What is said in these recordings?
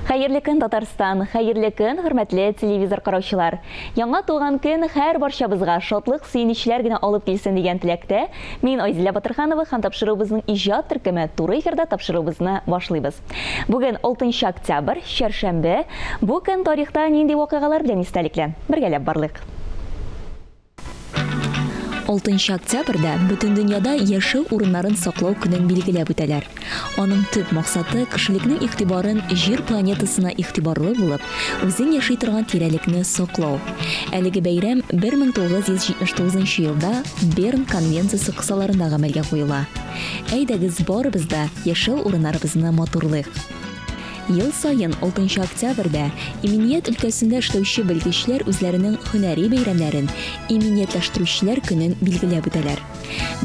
Хәерле көн, Татарстан! Хәерле көн, хөрмәтле телевизор караучылар! Яңа туган көн һәр барчабызга шатлык, сөенечләр генә алып килсен дигән теләктә, мин Айзилә Батырханова һәм тапшыруыбызның иҗат төркеме туры эфирда тапшыруыбызны башлыйбыз. Бүген 6 октябрь, чәршәмбе. Бу көн тарихта нинди вакыйгалар белән истәлекле? Бергәләп барлыйк. 6 октябрьдә бөтен дөньяда яшәү урыннарын саклау көнен билгеләп үтәләр. Аның төп максаты кешелекнең игътибарын Җир планетасына игътибарлы булып, үзең яши торган тирәлекне саклау. Әлеге бәйрәм 1979 елда Берн конвенциясе кысаларында гамәлгә куела. Әйдәгез барыбыз да яшәү урыннарыбызны матурлыйк! Ел саен 6 октябрьдә иминият өлкәсендә эшләүче белгечләр үзләренең һөнәри бәйрәмнәрен, Иминиятләштерүчеләр көнен билгеләп үтәләр.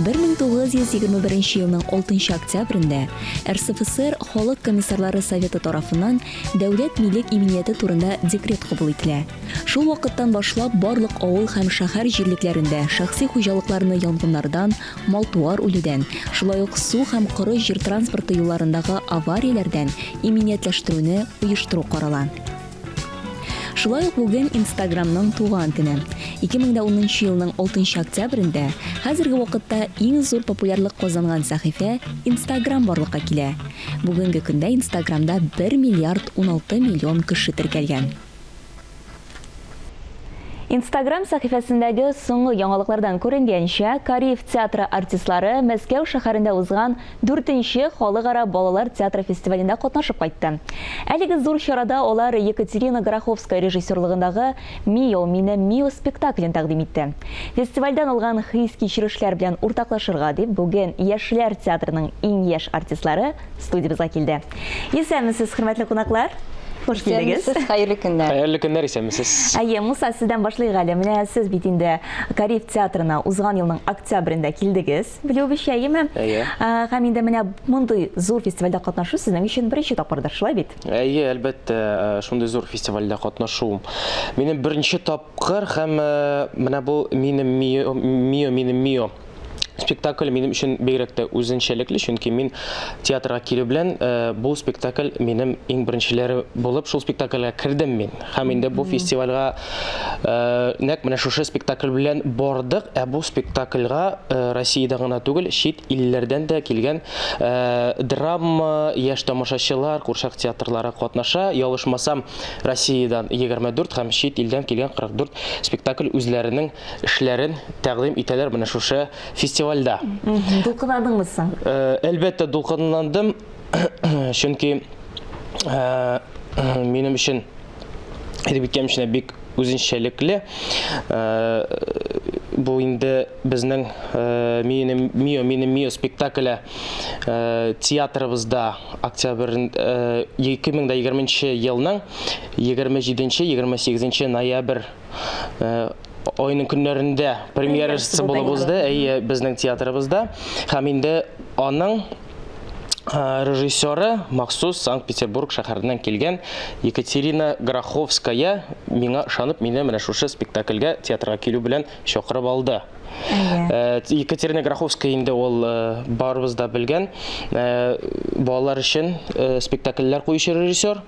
1921 елның 6 октябрендә РСФСР Халык комиссарлары Советы тарафыннан Дәүләт милек иминияте турында декрет кабул ителә. Шул вакыттан башлап барлык авыл һәм шәһәр җирлекләрендә шәхси хуҗалыкларны янгыннардан, мал-туар үлүдән, шулай ук су һәм коры җир транспорты юлларындагы аварияләрдән иминиятләштерүне оештыру карала. Шулай ук бүген Инстаграмның туган көне. 2010 елның 6 октябрендә хәзерге вакытта иң зур популярлык казанган сәхифә Инстаграм барлыкка килә. Бүгенге көндә Инстаграмда 1 миллиард 16 миллион кеше теркәлгән. Инстаграм сәхифәсендәге соңгы яңалыклардан күренгәнчә, Кариев театры артистлары Мәскәү шәһәрендә узган дүртенче халыкара балалар театры фестивалендә катнашып кайтты. Әлеге зур чарада алар Екатерина Гроховская режиссерлыгындагы Мио, минем Мио спектаклен тәкъдим итте. Фестивальдән алган хис-кичерешләр белән уртаклашырга дип, бүген Яшьләр театрының иң яшь артистлары студиябезгә килде. Исәнмесез, хөрмәтле кунаклар! Хуш килдегез. Исәнмесез, хәерле көннәр. Хәерле көннәр, исәнмесез. Әйе, Муса, сездән башлыйк әле. Менә сез бит инде Кариев театрына узган елның октябрендә килдегез, белүебезчә, әйеме? Әйе. Һәм инде менә мондый зур фестивальдә катнашу сезнең өчен беренче тапкырдыр, шулай бит? Әйе, әлбәттә, шундый зур фестивальдә катнашу минем беренче тапкыр һәм менә бу минем Мио, Мио минем Мио Спектакль минем өчен бигрәк тә үзенчәлекле, чөнки мин театрга килү белән э, бу спектакль минем иң беренчеләре булып, шул спектакльгә кердем мин. Һәм инде бу фестивальгә э, нәкъ менә шушы спектакль белән бардык, ә бу спектакльгә э, Россиядә гына түгел, чит илләрдән дә килгән драма, яшь тамашачылар, курчак театрлары катнаша. Ялгышмасам, Россиядән 24 һәм чит илдән килгән 44 спектакль үзләренең эшләрен тәкъдим итәләр менә шушы фестивальдә. Дулкынландыңмы соң? Э, әлбәттә, дулкынландым, чөнки э, минем өчен әйтеп киткәнемчә бик үзенчәлекле. Э, бу инде безнең Минем Мио, минем Мио спектакле театрыбызда октябрь 2020 елның 27-28 ноябрь Э, айның көннәрендә премьерасы булып узды, әйе, безнең театрыбызда. Һәм инде аның э, режиссеры махсус Санкт-Петербург шәһәреннән килгән Екатерина Гроховская миңа ышанып, мине менә шушы спектакльгә театрга килү белән чакырып алды. Э, Екатерина Гроховская инде ул барыбыз да белгән балалар өчен спектакльләр куючы режиссер.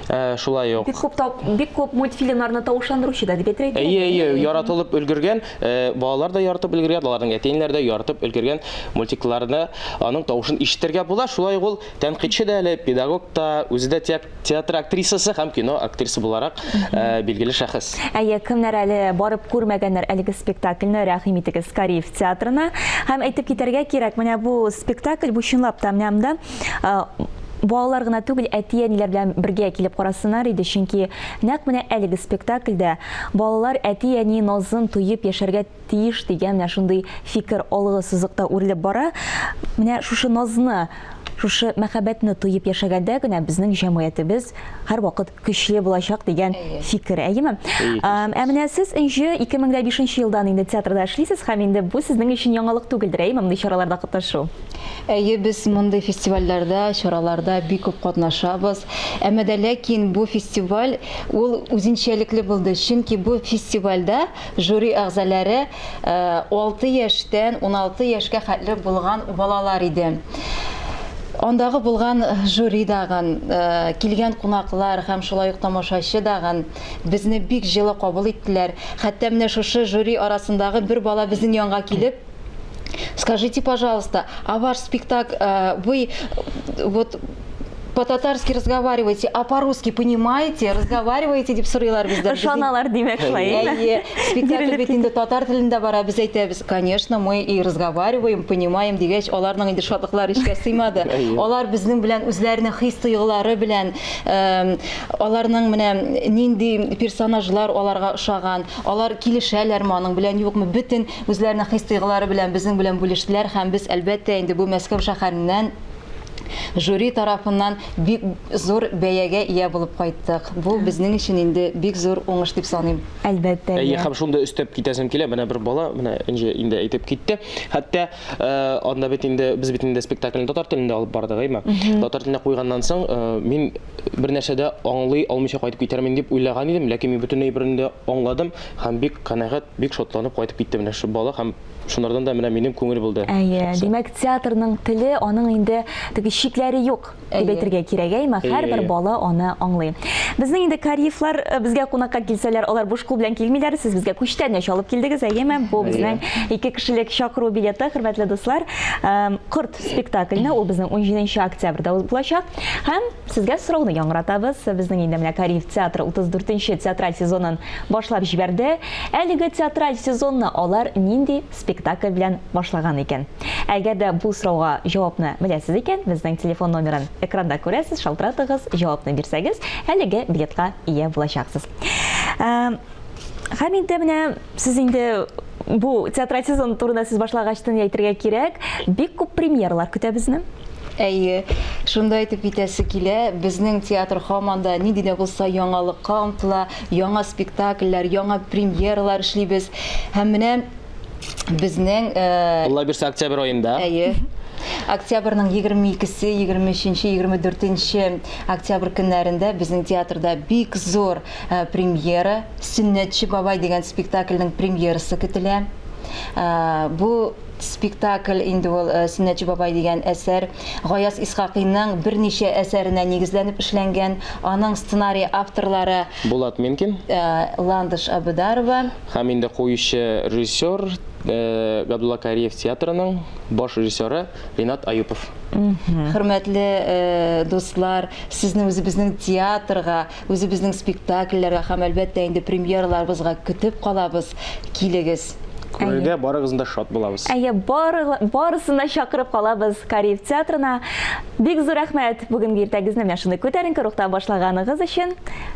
Ә, шулай ук. Бик күп тап, бик күп мультфильмнарны тавышландыручы да дип әйтер идем. Әйе, әйе, яратылып өлгергән, э, балалар да яратып өлгергән, аларның әти-әниләре дә яратып өлгергән мультикларны аның тавышын ишетергә була. Шулай ук ул тәнкыйтьче дә әле, педагог та, үзе дә театр актрисасы һәм кино актрисы буларак э, билгеле шәхес. Әйе, кемнәр әле барып күрмәгәннәр әлеге спектакльне, рәхим итегез Кариев театрына. Һәм әйтеп китәргә кирәк, менә бу спектакль, бу чынлап та менә монда э, балалар гына түгел, әти-әниләр белән бергә килеп карасыннар иде, чөнки нәкъ менә әлеге спектакльдә балалар әти-әни назын тоеп яшәргә тиеш дигән менә шундый фикер алгы сызыкта үрелеп бара. Менә шушы назны, шушы мәхәббәтне тоеп яшәгәндә генә безнең җәмгыятебез һәрвакыт көчле булачак дигән фикер, әйеме? Ә менә сез, Энҗе, 2005 елдан инде театрда эшлисез һәм инде бу сезнең өчен яңалык түгелдер, әйеме, мондый чараларда катнашу? Әйе, без мондый фестивальләрдә, чараларда бик күп катнашабыз. Әмма дә ләкин бу фестиваль ул үзенчәлекле булды, чөнки бу фестивальдә жюри әгъзалары 6 яшьтән 16 яшькә хәтле булган балалар иде. Андагы булган жюри дагын, килгән кунаклар һәм шулай ук тамашачы дагын безне бик җылы кабул иттеләр. Хәтта менә шушы жюри арасындагы бер бала безнең янга килеп, Скажите, пожалуйста, а ваш спектакль, вы вот по-татарски разговариваете, а по-русски понимаете, разговариваете, дип сорыйлар бездән. Ышаналар, димәк, шулай. Әйе, спектакль бит инде татар телендә бара, без әйтәбез, конечно, мы и разговариваем, понимаем дигәч, аларның инде шатлыклары эчкә сыймады. Алар безнең белән үзләренең хис-тойгылары белән, аларның менә нинди персонажлар аларга ошаган, алар килешәләрме аның белән, юкмы, бөтен үзләренең хис-тойгылары белән безнең белән бүлештеләр һәм без, әлбәттә, инде бу Мәскәү шәһәреннән жюри тарафыннан бик зур бәягә ия булып кайттык. Бу безнең өчен инде бик зур уңыш дип саныйм. Әлбәттә. Әйе, һәм шунда өстәп китәсем килә, менә бер бала, менә Энҗе инде әйтеп китте. Хәтта э, анда бит инде без бит инде спектакльне татар телендә алып бардык, әйме? Татар телендә куйганнан соң э, мин бер нәрсә дә аңлый алмыйча кайтып китәрмен дип уйлаган идем, ләкин мин бөтен әйберне дә аңладым һәм бик канәгать, бик шатланып кайтып киттем менә шул бала һәм Шунардан да менә минем күңел булды. Әйе, димәк, театрның теле, аның инде теге чикләре юк дип әйтергә кирәк, әйме? Һәрбер бала аны аңлый. Безнең инде Кариевлар э, безгә кунакка килсәләр, алар буш кул белән килмиләр. Сез безгә күчтәнәч алып килдегез, әйеме? Бу безнең ике кешелек чакыру билеты, хөрмәтле дуслар. Корт спектакльне, ул безнең 17 октябрьдә булачак. Һәм сезгә сорауны яңгыратабыз. Безнең инде менә Кариев театры 34 театраль сезонын башлап җибәрде. Әлеге театраль сезонны алар нинди спектакль белән башлаган икән? Әгәр дә бу сорауга җавапны беләсез икән, безнең телефон номерын экранда күрәсез, шалтыратыгыз, җавапны бирсәгез, әлеге билетка ия булачаксыз. Һәм инде менә сез инде бу театраль сезон турында сүз башлагачтын әйтергә кирәк, бик күп премьералар көтә безне. Әйе, шунда әйтеп китәсе килә, безнең театр һаман да нинди дә булса яңалыкка омтыла, яңа спектакльләр, яңа премьералар эшлибез. Һәм менә безнең э, Алла бирсә, октябрь аенда. Әйе. Октябрьнең 22-се, 23-нче, 24-нче октябрь көннәрендә безнең театрда бик зур э, премьера Сөннәтче бабай дигән спектакльнең премьерасы көтелә. Э, бу спектакль инде ул э, Сөннәтче бабай дигән әсәр Гаяз Исхакыйның берничә әсәренә нигезләнеп эшләнгән. Аның сценарий авторлары Булат Минкин, Ландыш Абыдарова. Һәм инде куючы режиссер Габдулла Кариев театрының баш режиссеры Ринат Аюпов. Хөрмәтле дуслар, сезне үзебезнең театрга, Үзебезнең спектакльләргә һәм, әлбәттә инде, премьераларыбызга көтеп калабыз. Килегез! Күрергә барыгызны да шат булабыз. Әйе, барысын да чакырып калабыз Кариев театрына. Бик зур рәхмәт бүгенге иртәгезне менә шундый күтәренке рухта башлаганыгыз өчен.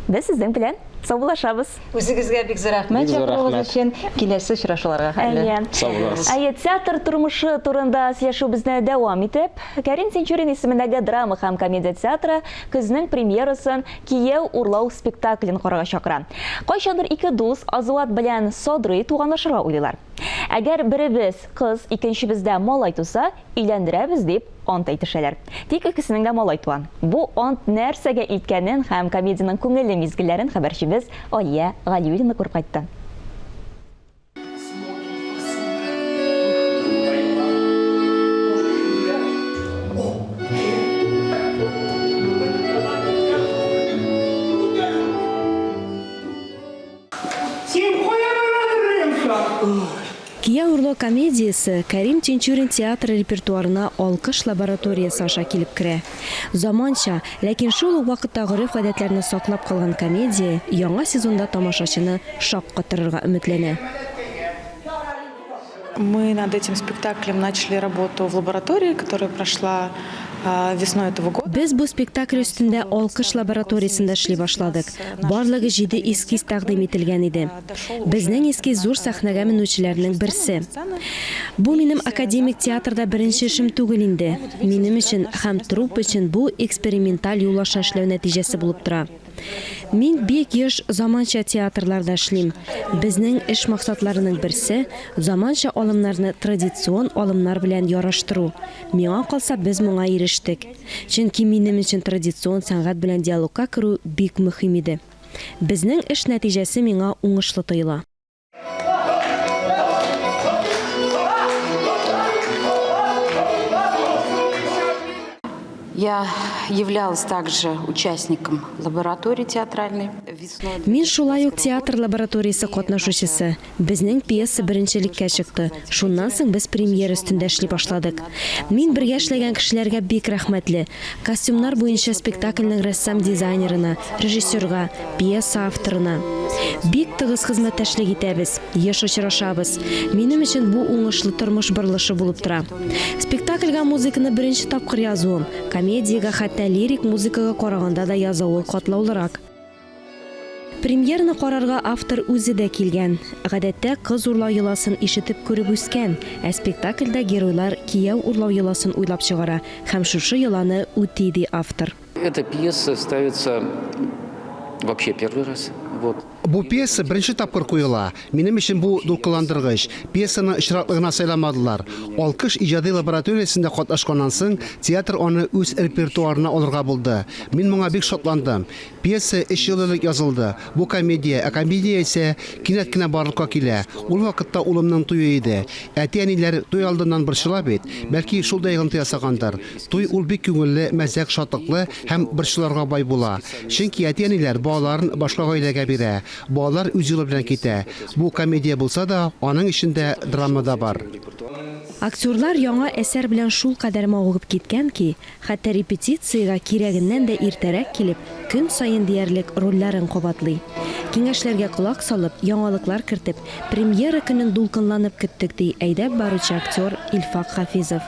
Без сезнең белән саубуллашабыз. Үзегезгә бик зур рәхмәт чакыруыгыз өчен. Киләсе очрашуларга хәтле. Әйе. Сау булыгыз. Әйе, театр тормышы турында сөйләшүебезне дәвам итеп, Кәрим Тинчурин исемендәге драма һәм комедия театры көзнең премьерасын Кияү урлау спектаклен карарга чакыра. Кайчандыр ике дус Азуат белән Садрый туганлашырга уйлыйлар. Әгәр беребез, кыз, икенчебездә малай туса, өйләндерәбез дип ант әйтешәләр. Тик икесенең дә малай туа. Бу ант нәрсәгә илткәнен һәм комедиянең күңелле мизгелләрен хәбәрчебез Алия Галиуллина күреп кайтты. Кияү урлау комедиясе Кәрим Тинчурин театры репертуарына Алкыш лабораториясе аша килеп керә. Заманча, ләкин шул ук вакытта гореф-гадәтләрне саклап калган комедия яңа сезонда тамашачыны шаккатырырга өметләнә. Мы над этим спектаклем начали работу в лаборатории, которая прошла весной этого года. Без бу спектакль өстендә Алкыш лабораториясендә эшли башладык. Барлыгы җиде эскиз тәкъдим ителгән иде. Безнең эскиз зур сәхнәгә менүчеләрнең берсе. Бу минем академик театрда беренче эшем түгел инде. Минем өчен һәм труппа өчен бу эксперименталь юл аша эшләү нәтиҗәсе булып тора. Мин бик еш заманча театрларда эшлим. Безнең эш максатларының берсе, заманча алымнарны традицион алымнар белән яраштыру. Миңа калса, без моңа ирештек. Чөнки минем өчен традицион сәнгать белән диалогка керү бик мөһим иде. Безнең эш нәтиҗәсе миңа уңышлы тоела. Я являлась также участником лаборатории театральной. Мин шулай ук театр лабораториясе катнашучысы. Безнең пьеса беренчелеккә чыкты. Шуннан соң без премьера өстендә эшли башладык. Мин бергә эшләгән кешеләргә бик рәхмәтле. Костюмнар буенча спектакльнең рәссам-дизайнерына, режиссерга, пьеса авторына. Бик тыгыз хезмәттәшлек итәбез, еш очрашабыз. Минем өчен бу уңышлы тормыш борылышы булып тора. Спектакльгә музыканы беренче тапкыр язуым, комедиягә хәтта лирик музыкага караганда да язуы катлаулырак. Премьераны карарга автор үзе дә килгән. Гадәттә, кыз урлау йоласын ишетеп-күреп үскән, ә спектакльдә геройлар кияү урлау йоласын уйлап чыгара һәм шушы йоланы үти, ди автор. Эта пьеса ставится вообще первый раз. Вот. Бу пьеса беренче тапкыр куела. Минем өчен бу дулкынландыргыч. Пьесаны очраклы гына сайламадылар. Алкыш иҗади лабораториясендә катнашканнан соң, театр аны үз репертуарына алырга булды. Мин моңа бик шатландым. Пьеса өч ел элек язылды. Бу комедия, ә комедия исә кинәт кенә барлыкка килә. Ул вакытта улымның туе иде. Әти-әниләр туй алдыннан борчыла бит. Бәлки, шул да йогынты ясагандыр. Туй ул бик күңелле, мәзәк, шатлыклы һәм борчуларга бай була. Чөнки әти-әниләр балаларын башка гаиләгә бирә. Балалар үз юлы белән китә. Бу комедия булса да, аның эчендә драма да бар. Актерлар яңа әсәр белән шулкадәр мавыгып киткән ки, хәтта репетициягә кирәгеннән дә иртәрәк килеп, көн саен диярлек рольләрен кабатлый. Киңәшләргә колак салып, яңалыклар кертеп, премьера көнен дулкынланып көттек, ди әйдәп баручы актер Илфак Хафизов.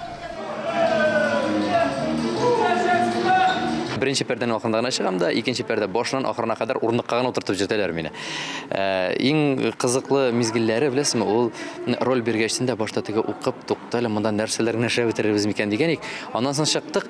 Беренче пәрдәнең ахырында гына чыгам да, икенче пәрдә башыннан ахырына кадәр урындыкка гына утыртып йөртәләр мине. Э, иң кызыклы мизгелләре, беләсезме, ул роль биргәчтен дә башта теге укып, тукта әле монда нәрсәләр генә эшләп бетерербез микән дигән ик. Аннан соң чыктык,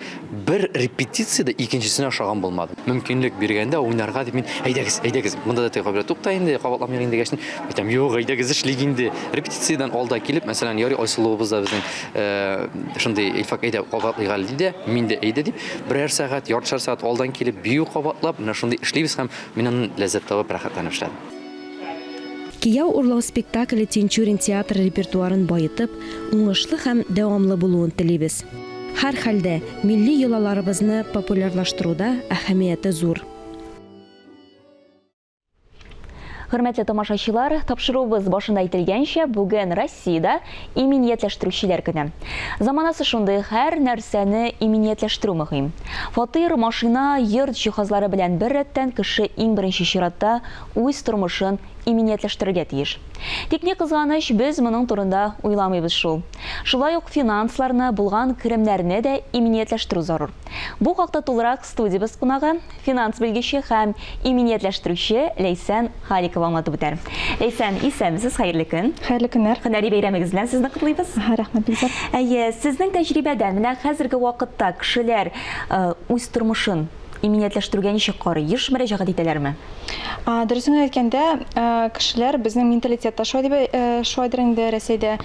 бер репетициядә икенчесенә ошаган булмады. Мөмкинлек биргәндә уйнарга дип мин, әйдәгез, әйдәгез, монда да теге кабилә тукта инде, кабатламыйк инде дигәчтен, әйтәм, юк, әйдәгез эшлик инде. Репетициядән алда килеп, мәсәлән, ярый Айсылуыбыз да безнең Э, шундый Илфак әйдә кабатлыйк әле диде, мин дә әйдә дип, берәр сәгать, яртышар сәгать алдан килеп бию кабатлап, менә шундый эшлибез һәм мин аннан ләззәт табып, рәхәтләнеп эшләдем. Кияү урлау спектакле Тинчурин театры репертуарын баетып, уңышлы һәм дәвамлы булуын телибез. Һәрхәлдә, милли йолаларыбызны популярлаштыруда әһәмияте зур. Хөрмәтле тамашачылар, тапшыруыбыз башында әйтелгәнчә, бүген Россиядә иминиятләштерүчеләр көне. Заманасы шундый, һәр нәрсәне иминиятләштерү мөһим. Фатир, машина, йорт җиһазлары белән бер рәттән кеше иң беренче чиратта үз тормышын иминиятләштерергә тиеш. Тик ни кызганыч, без моның турында уйламыйбыз шул. Шулай ук финансларны, булган керемнәрне дә иминиятләштерү зарур. Бу хакта тулырак студиябез кунагы, финанс белгече һәм иминиятләштерүче Ләйсән Халикова аңлатып үтәр. Ләйсән, исәнмесез, хәерле көн. Хәерле көннәр. Һөнәри бәйрәмегез белән сезне котлыйбыз. Рәхмәт, бик зур. Әйе, сезнең тәҗрибәдән менә хәзерге вакытта кешеләр э, үз тормышын иминиятләштерүгә ничек карый? Еш мөрәҗәгать итәләрме? Дөресен генә әйткәндә, кешеләр безнең менталитет та шулай дип шулайдыр инде Рәсәйдә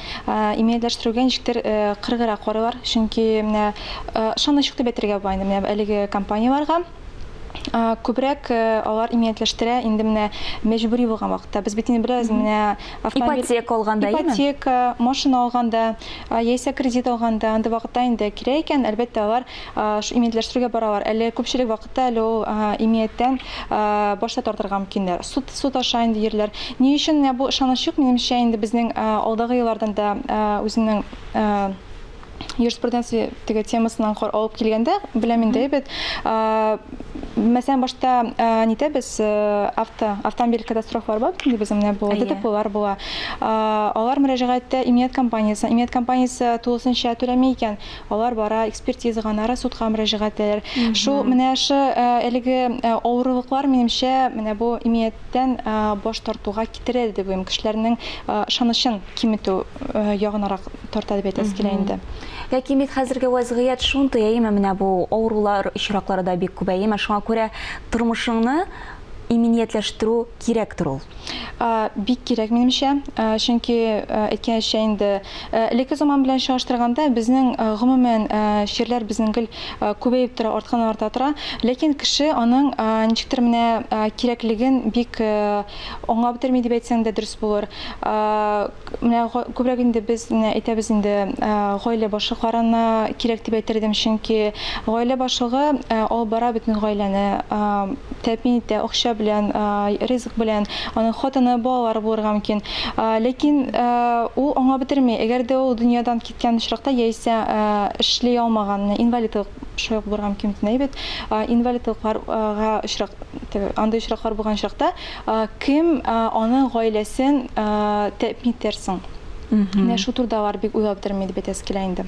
иминиятләштерүгә ничектер кыргырак карыйлар. Чөнки менә ышаныч юк дип әйтергә була инде менә әлеге компанияләргә. Күбрәк алар иминиятләштерә инде менә мәҗбүри булган вакытта. Без бит инде беләбез, менә автомобиль Ипотека алганда, әйеме? Ипотека, машина алганда, яисә кредит алганда, андый вакытта инде кирәк икән, әлбәттә, алар шу иминиятләштерүгә баралар. Әле күпчелек вакытта әле ул иминияттән баш та тартырга мөмкиннәр. Суд, суд аша инде йөриләр. Ни өчен менә бу ышаныч юк? Минемчә, инде безнең алдагы еллардан да үзенең юриспруденция теге темасыннан алып килгәндә, беләм инде әйбәт. Мәсәлән, башта нитәбез, авто, автомобиль катастрофалар бар бит инде безнең менә бу ДТПлар була. Алар мөрәҗәгать итә иминият компаниясенә. Иминият компаниясе тулысынча түләми икән, Алар бара экспертизага, аннары судка мөрәҗәгать итәләр. Шул менә шы әлеге авырлыклар, минемчә, менә бу иминияттән баш тартуга китерә дип уйлыйм. Кешеләрнең ышанычын киметү ягынарак тарта дип әйтәсе килә инде. Ләкин бит хәзерге вәзгыять шундый, әйеме, менә бу авырулар очраклары да бик күп, әйеме, шуңа күрә тормышыңны. Иминиятләштерү кирәктер ул? Бик кирәк, минемчә. Чөнки, әйткәнчә инде, элекке заман белән чагыштырганда, безнең гомумән чирләр безнең гел күбәеп тора, артканнан арта тора. Ләкин кеше аның ничектер менә кирәклеген бик аңлап бетерми дип әйтсәң дә дөрес булыр. Менә күбрәк инде без менә әйтәбез инде гаилә башлыкларына кирәк дип әйтер идем, чөнки гаилә башлыгы алып бара бөтен гаиләне, тәэмин итә акча белән, ризык белән, аның хатыны, балалары булырга мөмкин. Ләкин ул аңлап бетерми, әгәр дә ул дөньядан киткән очракта яисә эшли алмаган, инвалидлык шулай ук булырга мөмкин бит, әйбәт, инвалидлыкларга очрак, андый очраклар булган очракта, Кем аның гаиләсен тәэмин итәр соң? Менә шул турыда алар бик уйлап тормый дип әйтәсе килә инде.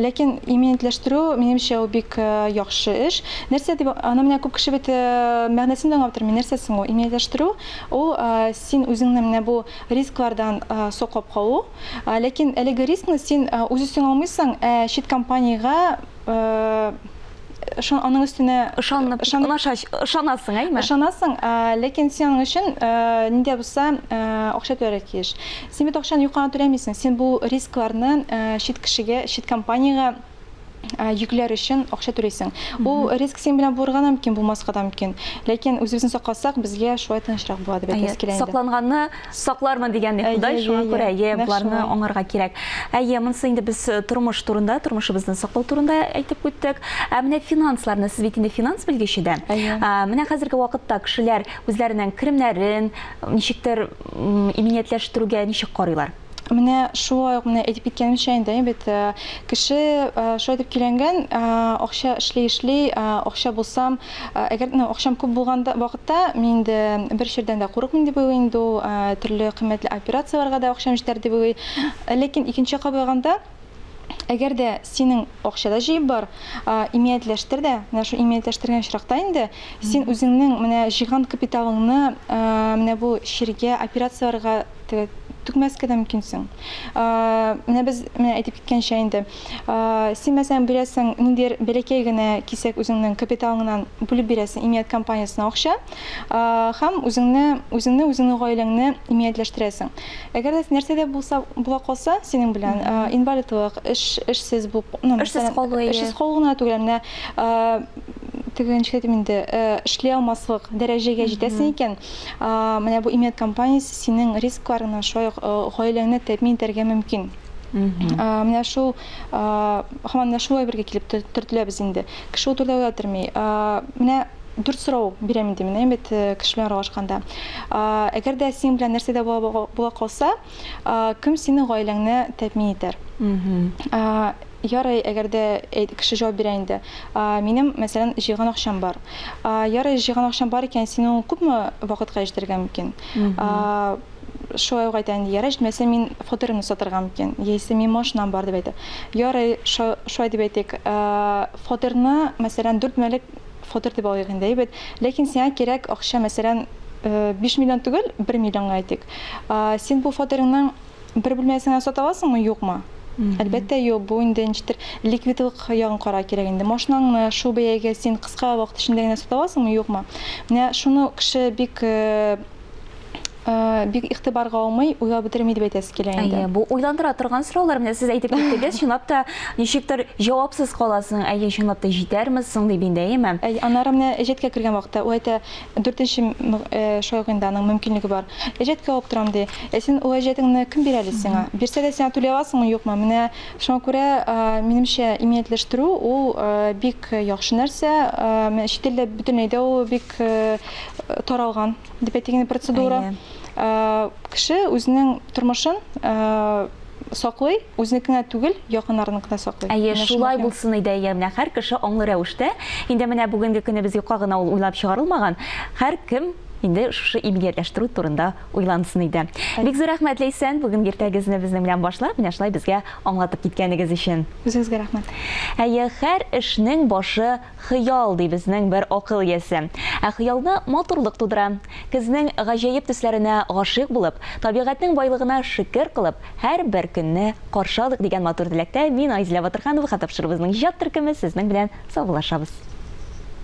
Ләкин иминиятләштерү, минемчә, ул бик яхшы эш. Нәрсә дип, аны менә күп кеше бит мәгънәсен дә аңлап тормый. Нәрсә соң ул? Иминиятләштерү ул син үзеңне менә бу рисклардан саклап калу. Ләкин әлеге рискны син үз өстеңә алмыйсың, ә чит компаниягә шун аның өстенә ышанып ышанасың, әйме? Ышанасың, ләкин син аның өчен нинди дә булса акча түләргә тиеш. Син бит акчаны юкка гына түләмисең, син бу рискларны чит кешегә, чит компаниягә йөкләр өчен акча түлисең. Ул риск синең белән булырга да мөмкин, булмаска да мөмкин. Ләкин үзебезне сакласак, безгә шулай тынычрак була дип әйтәсе килә инде. Сакланганны Саклармын дигән ди Ходай, шуңа күрә, әйе, боларны аңларга кирәк. Әйе, монысы инде без э, тормыш турында, тормышыбызны саклау турында әйтеп үттек. Ә менә финансларны, сез бит инде финанс белгече дә. Менә хәзерге вакытта кешеләр үзләренең керемнәрен ничектер иминиятләштерүгә ничек карыйлар? Менә шулай ук менә әйтеп киткәнемчә инде бит э, кеше э, шулай итеп көйләнгән, акча эшли-эшли, акча булсам, Әгәр ну, акчам күп булган вакытта, мин инде бер чирдән дә курыкмыйм дип уйлый инде ул, төрле кыйммәтле операцияләргә дә акчам җитәр дип уйлый. Ләкин икенче якка куйганда, әгәр дә синең акча да җыеп бар, иминиятләштер дә, менә шул иминиятләштергән очракта инде син үзеңнең менә җыйган капиталыңны менә бу чиргә, операцияләргә теге түкмәскә дә мөмкинсең. Менә без менә әйтеп киткәнчә инде, син мәсәлән бирәсең ниндидер бәләкәй генә кисәк үзеңнең капиталыңнан бүлеп бирәсең иминият компаниясенә акча һәм үзеңне үзеңне үзеңнең гаиләңне иминиятләштерәсең. Әгәр дә нәрсә дә булса була калса синең белән инвалидлык, эш эшсез булып, ну, эшсез калу, эшсез калу гына түгел, менә теге ничек әйтим инде, эшли алмаслык дәрәҗәгә җитәсең икән, Менә бу иминият компаниясе синең рискларыңны, шулай ук гаиләңне тәэмин итәргә мөмкин. Менә шул һаман менә шул әйбергә килеп төртеләбез инде. Кеше ул турыда уйлап тормый. Менә дүрт сорау бирәм инде мин бит кеше белән аралашканда. Әгәр дә синең белән нәрсә дә була калса, кем синең гаиләңне тәэмин итәр? Ярый, әгәр дә кеше җавап бирә инде. Минем, мәсәлән, җыйган акчам бар. Ярый, җыйган акчам бар икән, син ул күпме вакытка җитәргә мөмкин? Шулай ук әйтә инде, ярый, җитмәсә, мин фатирымны сатарга мөмкин, яисә минем машинам бар дип әйтә. Ярый, шулай дип әйтик. Фатирны, мәсәлән, дүрт бүлмәлек фатир дип алыйк инде, әйбәт. Ләкин сиңа кирәк акча, мәсәлән, 5 миллион түгел, 1 миллионга әйтик. Син бу фатирыңның Бер бүлмәсен генә сата аласыңмы, юкмы? Әлбәттә, юк. Бу инде ничектер ликвидлык ягын карау кирәк инде. Машинаңны шул бәягә син кыска вакыт эчендә генә сата аласыңмы, юкмы? Менә шуны кеше бик э, э, бик игътибарга алмый, уйлап бетерми дип әйтәсе килә инде. Әйе, бу уйландыра торган сораулар. Менә сез әйтеп киттегез, чынлап та ничектер җавапсыз каласың. Әйе, чынлап та җитәрме соң дип инде, әйеме? Әйе, аннары менә әҗәткә кергән вакытта ул әйтә, Дүртенче шулай ук инде аның мөмкинлеге бар. Әҗәткә алып торам, ди. Ә син ул әҗәтеңне кем бирә әле сиңа? Бирсә дә сиңа түли аласыңмы, юкмы? Менә шуңа күрә, минемчә, иминиятләштерү ул бик яхшы нәрсә. Менә чит илдә бөтенләй дә ул бик таралган, дип әйтик инде, процедура. Кеше үзенең тормышын саклый, үзенекен генә түгел, якыннарыныкын да саклый. Әйе, шулай булсын иде, әйе, менә һәр кеше аңлы рәвештә, инде менә бүгенге көнебез юкка гына ул уйлап чыгарылмаган, һәркем инде шушы иминиятләштерү турында уйлансын иде. Бик зур рәхмәт, Ләйсән, бүгенге иртәгезне безнең белән башлап, менә шулай безгә аңлатып киткәнегез өчен. Үзегезгә рәхмәт. Әйе, һәр эшнең башы Хыял, ди безнең бер акыл иясе. Ә хыялны матурлык тудыра. Көзнең гаҗәеп төсләренә гашыйк булып, табигатьнең байлыгына шөкер кылып, һәрбер көнне каршы алыйк дигән матур теләктә мин, Айзилә Батырханова һәм тапшыруыбызның иҗат төркеме сезнең белән саубуллашабыз.